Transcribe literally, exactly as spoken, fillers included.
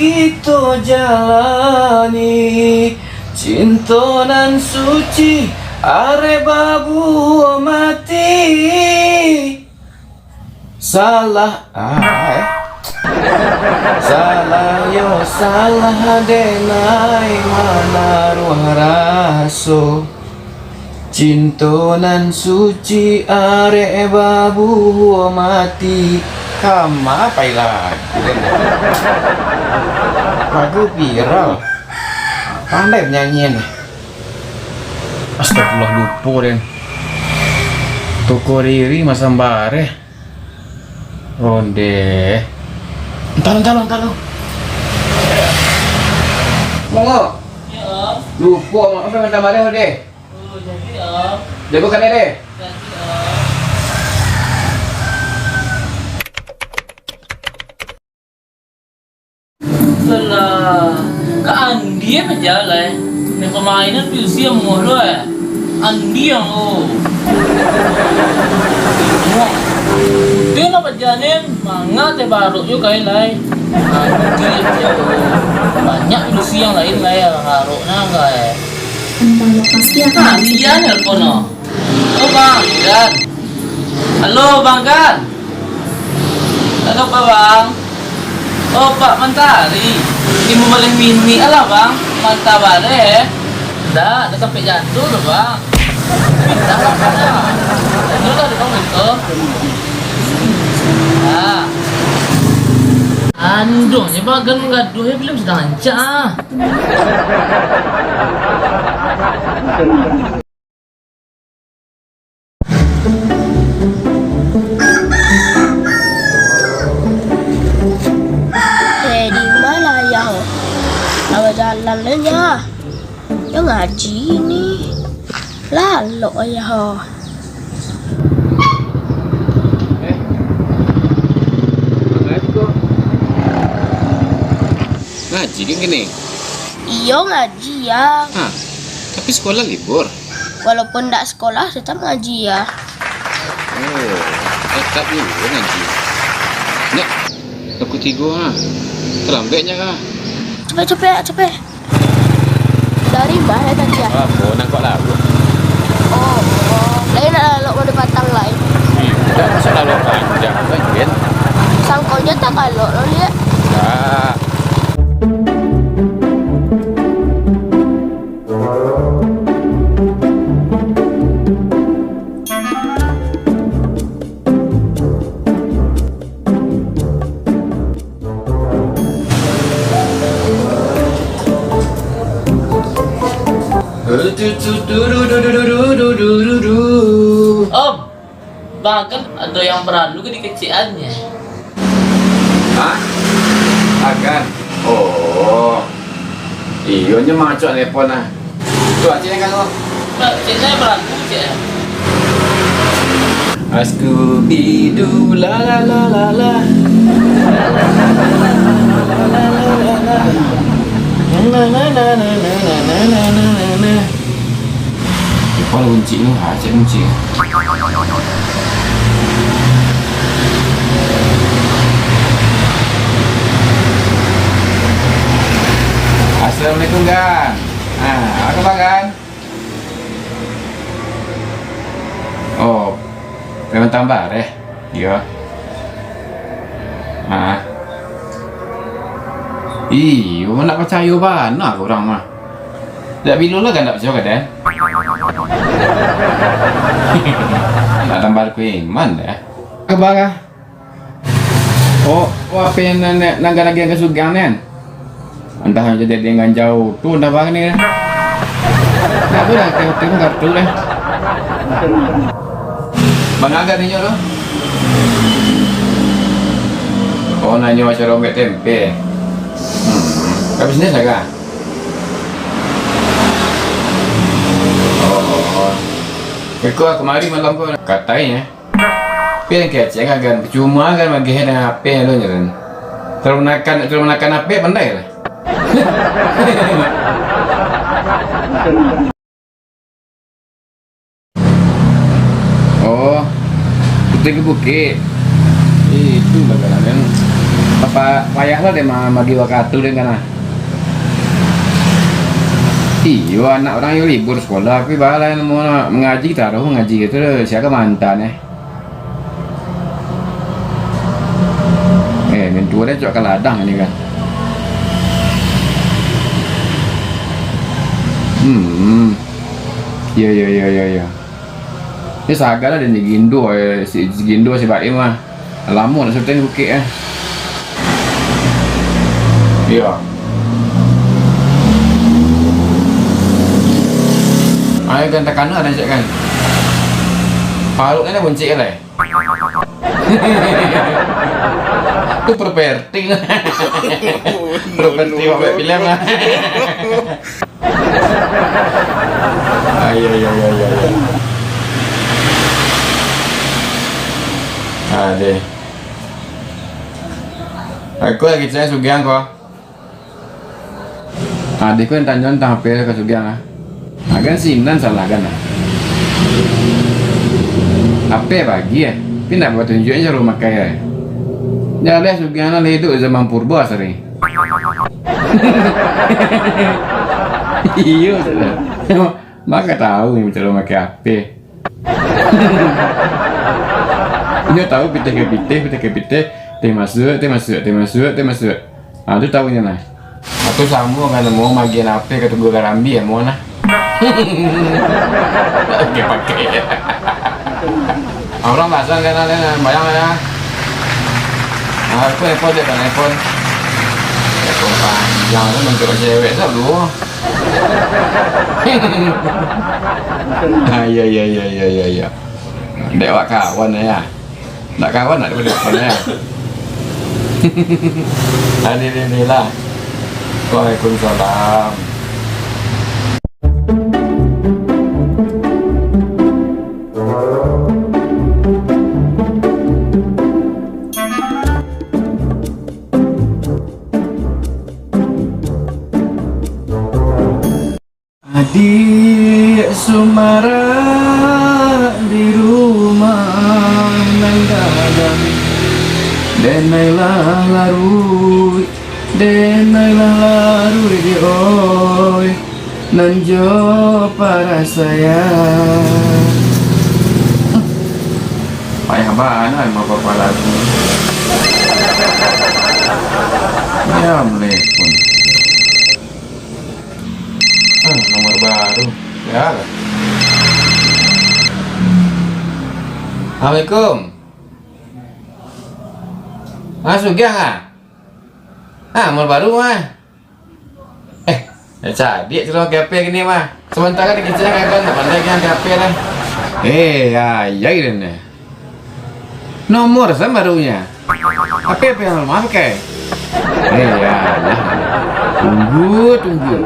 Kito jalani cinto nan suci, arek babuah mati. Salah, ah, eh. Salah yo salah, denai manaruah raso. Cinto nan suci, arek babuah mati. Kama pai lagu den? Lagu viral. Pandai penyanyian. Astagfirullah, lupo den. Toko Riri masang bareh. Onde. Entah, entah, entah. Monggo. Yo. Lupo, mak, sampai minta bareh, onde. Oh, jadi, Om. Jago kanai deh. Jadi, Om. Alah, ka Andi eh bajalai. Main pamainan pulisi amuah lo eh. Andi ang lo. Dia lah bajalan, manga teh baruk jo kai lai. Andi ang lo. Banyak pulisi yang lain lai, baruk nah kai. Kasian nelpon no. Oh, Bang Gan. Halo, Bang Gan. Halo, Pak Bang. Oh, Pak Mantari. Timbul baleh mini alah, Bang. Manta baleh. Ndak, ndak sampai jatuh tu, Bang. Bintang lah, Bang. Itu lah, Bang, itu. Nah. Andohnyo, Bang Gan manggaduah, ya, belum sedang rancak, ah. Eh, di ma lah, Ayah? Lah bajalan lah, Ayah. Yo ngaji ni. Lalok, Ayah. Eh, ngaji kan kini? Iyo, ngaji, Ayah. Hah, tapi sekolah libur? Walaupun ndak sekolah, tetap ngaji, Ayah. Oh, tetap juo ngaji. Ndak, pukul tigo, ha. Talambek nyo, ha. Capek, capek, capek. Dari ma tadi, Ayah? Apo, nangkok lauak. Oh, oh. Lain nak lalok mode patang lai. Hmm, ndak masuak lalok panjang, kan, Jen? Sangkonyo takalok lo, liak. Ah. Om, Bang Gan ado yang paralu ka dikecekan nyo. Hah? Agan? Oh. Iyo, nyo mangecek telepon ah. Tu, Aceh kalau. Cek, saya paralu, Cek. Askubidu la la la la la. Na na na na na. Lupo lah kunci tu. Ha, cek kunci. Assalamualaikum, Gan. Ha, apo kabar, Gan? Oh, preman tambah deh. Iyo. Ha. Iyo, ndak picayo bana ka urang mah. Dak bilo lah kan ndak picayo ka den. Nak tambah ku iman deh. Kabar kah? Oh, oh, apo nan, nan, nan ganagian kasugihan den? Antah jadi dengan jauh tu, antah bang ni. Nak tu dah, tengok-tengok kartu deh. Bang Aga ninyo tu? Oh, nanyo macam rombek tempe. Hmm. Ka bisnis lah kah? Oh. Iko kamari malam ko katai, eh. Pian kecek kan, percuma kan mageh dengan H P lo nyo kan. Kalau manakan, kalau manakan H P pandai lah. Oh, Putih Gebukik. Eh, itu lah kadang-kadang. Apa payah lah dek ma-, magi wakatu den kan, ah. Iyo, anak urang yo libur sekolah, tapi baa lah, namo mangaji taruih mangaji gitu, sia ka mantan, eh. Eh, mintuo den cok ka ladang ni kan. Hmm. Yo, yo, yo, yo, yo. Ni sagan lah den digindo, eh, si, digindo si Baim mah. Lamo nak syuting bukik, eh. Iyo. Ayo kan takana dah cak kan. Parut ni buncik lah. Tu properti. Properti buek filem lah. Ayo, ayo, ayo, ayo, ayo. Adeh. Aku lagi cari Sugiang ko. Adeh ko nan tanyo tantang H P ka Sugiang ah. Agan sinan salah kan ah. H P bagi eh. Tapi ndak batunjuak caro makai eh. Jaleh Sugiang lah hidup zaman purba sari. Iyo, sudah. Maka tahu ni caro makai H P. Inyo tahu pitih ka pitih, pitih ka pitih, teh masuak, teh masuak, teh masuak, teh masuak. Ah, tu tahu inyo nah. Aku samo kan mau magian H P ka Tugu Karambi ya, mau nah. Oke, pakai. Orang pasang kan ada yang bayang ya. Ah, aku iPhone dia kan iPhone. iPhone panjang tu untuk cewek tu dulu. Ah, iya, iya, iya, iya, iya, iya. Dek awak kawan ya. Ndak kawan, ndak dapek kawan ya. Alhamdulillah. Waalaikumsalam. Adiak sumarak di rumah nan gadang, denai lah laruik, denai lah laruik, oi, nan jo parasaian. Payah bana mah papa lagu. Ya, melepon. Ah, nomor baru. Ya lah. Assalamualaikum. Ah, Sugiang ah? Ah, nomor baru ah. Eh, ya cadiak caro makai H P kini mah. Samantaro di kicek kan, kan, ndak pandai kan makai H P lah. Eh, ya, ya, ini. Nomor sa barunyo. H P, H P nan lamo pakai. Eh, ya, ya. Tunggu, tunggu.